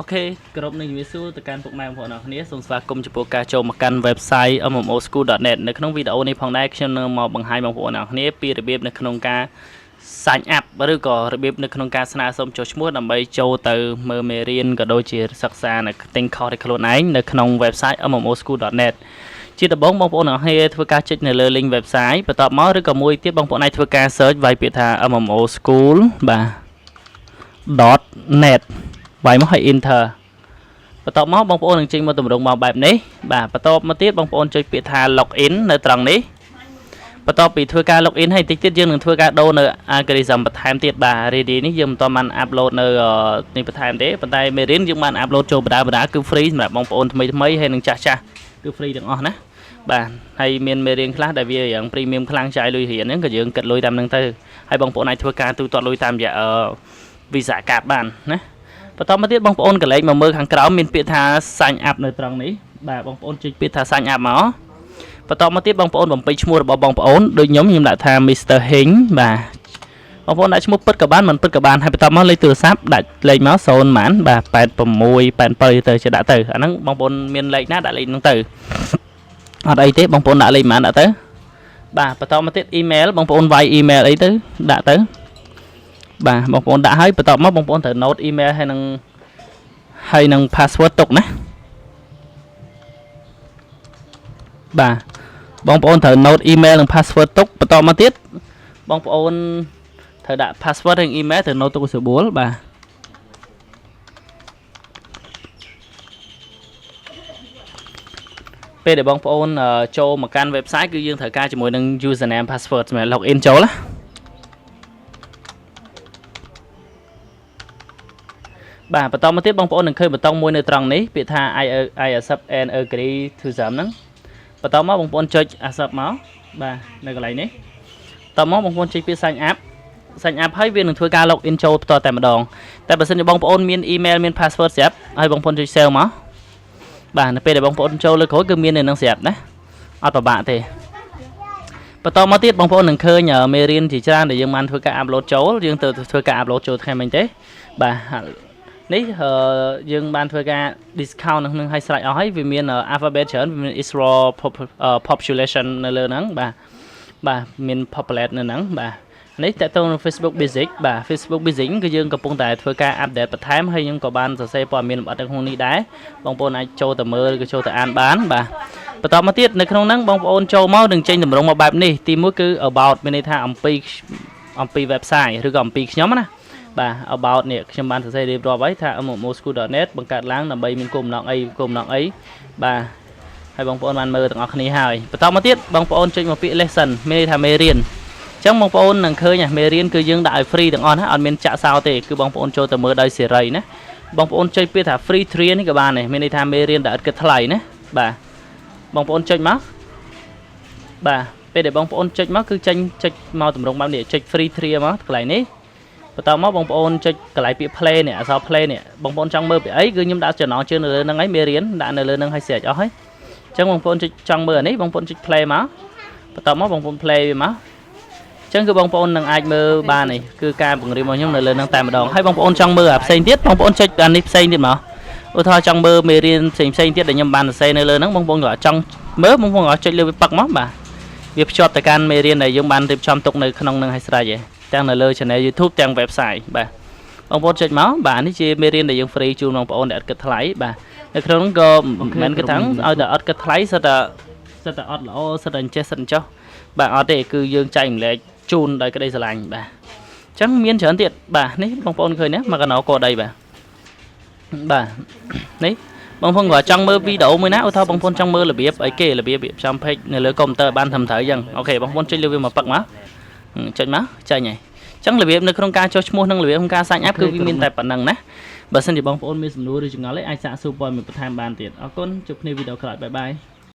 OK ក្រុមនឹងជំរាបសួរទៅកាន់ពុកម៉ែបងប្អូនអរគ្នាសូមស្វាគមន៍ចំពោះការចូលមកកាន់ website mmoschool.net នៅក្នុងវីដេអូនេះផងដែរខ្ញុំនឹងមកបង្ហាញបងប្អូនអរគ្នាពីរបៀបនៅក្នុងការ sign up ឬក៏របៀបនៅក្នុងការស្នើសុំចុះឈ្មោះដើម្បីចូលទៅមើលមេរៀនក៏ដូចជាសិក្សានៅទិញ course ដោយខ្លួនឯងនៅក្នុង website mmoschool.net ជាដំបូងបងប្អូនអរគ្នាធ្វើការចុចនៅលើ link website បន្ទាប់មកឬក៏មួយទៀតបងប្អូនអាចធ្វើការ search វាយពាក្យថា MMO School បាទ .net វាយមកឲ្យ enter បន្ទាប់មកបងប្អូននឹងចេញមកទម្រង់មកបែបនេះបាទបន្ទាប់មកទៀតបងប្អូនចុចពាក្យថា login នៅត្រង់នេះបន្ទាប់ពីធ្វើការ login ហើយតិចទៀតយើងនឹងធ្វើការដូរនៅ algorithm បន្ថែមទៀតបាទ ready នេះយើងមិនទាន់បាន upload នៅនេះបន្ថែមទេប៉ុន្តែមេរៀនយើងបាន upload ចូលបដាបដាគឺ free សម្រាប់បងប្អូនថ្មីថ្មីហើយនឹងចាស់ចាស់គឺ free ទាំងអស់ណាបាទហើយមានមេរៀនខ្លះដែលវាយ៉ាង premium ខ្លាំងចាយលុយរៀនហ្នឹងក៏យើងគិតលុយតាមហ្នឹងទៅហើយបងប្អូនអាចធ្វើការទូទាត់លុយតាមរយៈ Visa card បានណាបន្តមកទៀតបងប្អូនកលេចមកមើលខាងក្រោមមានពាក្យថា sign up នៅត្រង់នេះបាទបងប្អូនចុចពាក្យថា sign up មកបន្តមកទៀតបងប្អូនបំពេញឈ្មោះរបស់បងប្អូនដូចខ្ញុំខ្ញុំដាក់ថា Mr Hing បាទបងប្អូនដាក់ឈ្មោះពិតក៏បានមិនពិតក៏បានហើយបន្តមកលេខទូរស័ព្ទដាក់លេខមក0ប៉ុន្មានបាទ86 87ទៅជាដាក់ទៅអាហ្នឹងបងប្អូនមានលេខណាដាក់លេខហ្នឹងទៅអត់អីទេបងប្អូនដាក់លេខប៉ុន្មានដាក់ទៅបាទបន្តមកទៀត email បងប្អូនវាយ email អីទៅដាក់ទៅបាទបងប្អូនដាក់ហើយបន្ទាប់មកបងប្អូនត្រូវ note email ហើយនឹង password ទុកណាបាទបងប្អូនត្រូវ note email និង password ទុកបន្តមកទៀតបងប្អូនត្រូវដាក់ password និង email ត្រូវ note ទុកស្រួលបាទពេលដែលបងប្អូនចូលមកកាន់ website គឺយើងត្រូវការជាមួយនឹង username password សម្រាប់ login ចូលណាបាទបន្តមកទៀតបងប្អូននឹងឃើញប៊ូតុងមួយនៅត្រង់នេះពាក្យថា I accept and agree to them ហ្នឹងបន្តមកបងប្អូនចុច accept មកបាទនៅកន្លែងនេះតមកបងប្អូនចុចពាក្យ sign up sign up ហើយវានឹងធ្វើការ log in ចូលផ្ទាល់តែម្ដងតែបើសិនជាបងប្អូនមាន email មាន password ស្រាប់ហើយបងប្អូនចុច save មកបាទនៅពេលដែលបងប្អូនចូលលើក្រោយគឺមាននៅនឹងស្រាប់ណាអត់ពិបាកទេបន្តមកទៀតបងប្អូននឹងឃើញមេរៀនជាច្រើនដែលយើងបានធ្វើការ upload ចូលយើងទៅធ្វើការ upload ចូលថ្ងៃមិញទេបាទនេះយើងបានធ្វើការ discount នៅក្នុងឲ្យស្រេចអស់ហើយវាមាន alphabet ច្រើនវាមាន Israel population នៅលើហ្នឹងបាទបាទមាន populate នៅហ្នឹងបាទនេះតើតើនឹង Facebook Basic បាទ Facebook Basic គឺយើងកំពុងតែធ្វើការ update បន្ថែមហើយខ្ញុំក៏បានសរសេរព័ត៌មានលម្អិតនៅក្នុងនេះដែរបងប្អូនអាចចូលទៅមើលឬក៏ចូលទៅអានបានបាទបន្តមកទៀតនៅក្នុងហ្នឹងបងប្អូនចូលមកនឹងចេញទម្រង់មកបែបនេះទីមួយគឺ about មានន័យថាអំពី website ឬក៏អំពីខ្ញុំណាបាទ about នេះខ្ញុំបានសរសេររៀបរាប់ហើយថា mmoschool.net បង្កើតឡើងដើម្បីមានគោលបំណងអីគោលបំណងអីបាទហើយបងប្អូនបានមើលទាំងអស់គ្នាហើយបន្តមកទៀតបងប្អូនចុចមកពាក្យ lesson មានន័យថាមេរៀនអញ្ចឹងបងប្អូននឹងឃើញមេរៀនគឺយើងដាក់ឲ្យ free ទាំងអស់ណាអត់មានចាក់សោទេគឺបងប្អូនចូលទៅមើលដោយសេរីណាបងប្អូនចុចពាក្យថា free trial នេះក៏បានដែរមានន័យថាមេរៀនដែលឥតគិតថ្លៃណាបាទបងប្អូនចុចមកបាទពេលដែលបងប្អូនចុចមកគឺចេញចុចមកតម្រងបែបនេះចុច free trial មកកន្លែងនេះបន្តមកបងប្អូនចុចកន្លែងពាក្យ play នេះអក្សរ play នេះបងប្អូនចង់មើលពីអីគឺខ្ញុំដាក់ចំណងជើងនៅលើហ្នឹងហើយមេរៀនដាក់នៅលើហ្នឹងហើយស្រេចអស់ហើយអញ្ចឹងបងប្អូនចុចចង់មើលអានេះបងប្អូនចុច play មកបន្តមកបងប្អូន play វាមកអញ្ចឹងគឺបងប្អូននឹងអាចមើលបាននេះគឺការបង្រៀនរបស់ខ្ញុំនៅលើហ្នឹងតែម្ដងហើយបងប្អូនចង់មើលអាផ្សេងទៀតបងប្អូនចុចអានេះផ្សេងទៀតមកឧទាហរណ៍ចង់មើលមេរៀនផ្សេងផ្សេងទៀតដែលខ្ញុំបានសរសេរនៅលើហ្នឹងបងប្អូនក៏ចង់មើលបងប្អូនក៏ចុចលើវាប៉ឹកមកបាទវាភ្ជាប់ទៅកាន់មេរៀនដែលយើងបានរៀបចំទុកនៅក្នុងហ្នឹងឲ្យស្រេចឯងទាំងនៅលើ channel YouTube ទាំង website បាទបងប្អូនចុចមកបាទនេះជាមេរៀនដែលយើង free ជូនបងប្អូនដែលអត់គិតថ្លៃបាទនៅក្នុងហ្នឹងក៏មិនមែនគិតថាឲ្យតែអត់គិតថ្លៃសិតតែសិតតែអត់ល្អសិតតែអញ្ចេះសិតអញ្ចោះបាទអត់ទេគឺយើងចែកម្លែកជូនដោយក្តីស្រឡាញ់បាទអញ្ចឹងមានច្រើនទៀតបាទនេះបងប្អូនឃើញណាមកកណោកដីបាទបាទនេះបងប្អូនក៏ចង់មើលវីដេអូមួយណាឧទាហរណ៍បងប្អូនចង់មើលរបៀបអីគេរបៀបរៀបចំ page នៅលើកុំព្យូទ័របានត្រឹមត្រូវអញ្ចឹង OK បងប្អូនចុចលើវាមកពឹកមកចុចមកចេញហើយអញ្ចឹងរបៀបនៅក្នុងការចុះឈ្មោះនិងរបៀបក្នុងការ sign up គឺវាមានតែប៉ុណ្្នឹងណាបើសិនជាបងប្អូនមានសំណួរឬចម្ងល់អីអាចសាកសួរព័ត៌មានបន្ថែមបានទៀតអរគុណជួបគ្នាវីដេអូក្រោយ bye bye.